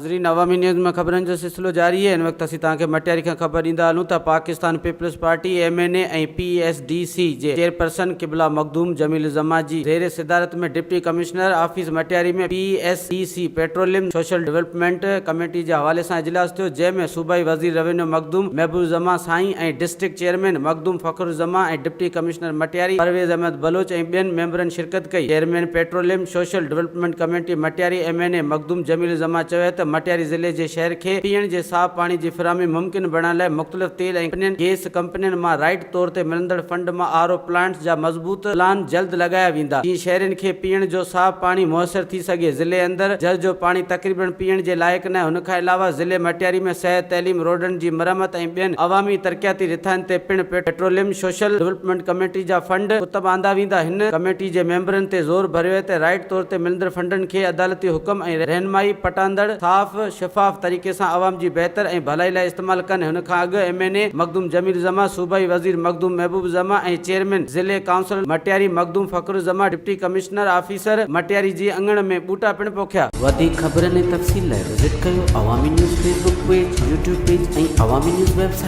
ناظرين عوامي نيوز ۾ خبرن جو سلسلو جاري آهي هن وقت اسين توهان کي مٽياري کان خبر ڏيندا هلون ته Pakistan Peoples Party M N A ۽ P S D C جي چيئرپرسن قبلا مخدوم جميل الزمان جي زير صدارت ۾ deputy commissioner office Matiari ۾ P S D C petroleum social development committee جي حوالي سان اجلاس ٿيو جنهن ۾ صوبائي وزير روينيو مخدوم محبوب الزمان سائين ۽ district chairman Makhdoom Fakhar Ulzaman ۽ deputy commissioner Matiari Parvez Ahmed Baloch ۽ ٻين ميمبرن شرڪت ڪئي. Chairman petroleum social development committee Matiari M N A Makhdoom Jamil Ulzaman چيو ته مٽياري ضلعي جي شهر کي پيئڻ جي صاف پاڻي جي فراهمي ممڪن بڻائڻ لاء مختلف تيل ۽ پنين گيس ڪمپنين مان رائٽ طور تي ملندڙ فنڊ مان آر او پلانٽس جا مضبوط پلان جلد لڳايا ويندا جيئن شهرين کي پيئڻ جو صاف پاڻي ميسر ٿي سگهي ضلعي اندر جر جو پاڻي تقريبن پيئڻ جي لائق ناهي هن کان علاوه ضلعي مٽياري ۾ صحت تعليم روڊن جي مرمت ۽ ٻين عوامي ترقياتي رٿائن تي پڻ پيٽروليم سوشل ڊولپمينٽ ڪميٽي جا فنڊ ڪتب آندا ويندا. هن ڪميٽي جي ميمبرن تي زور ڀريو ته رائٽ طور تي ملندڙ فنڊن کي عدالتي حڪم ۽ رهنمائي پٽاندڙ صاف شفاف طريقي سان عوام جي بهتر ۽ ڀلائي لاء استعمال ڪن. هن کان اڳ M N A Makhdoom Jamil Ulzaman, صوبائي وزير مخدوم محبوب الزمان ۽ چيئرمين ضلعي council Matiari Makhdoom Fakhar Ulzaman deputy commissioner officer Matiari جي اڱڻ ۾ ٻوٽا پڻ پوکيا. وڌيڪ خبرن ۽ تفصيل لاء وزٽ ڪيو Awami news Facebook page, YouTube page ۽ Awami news website.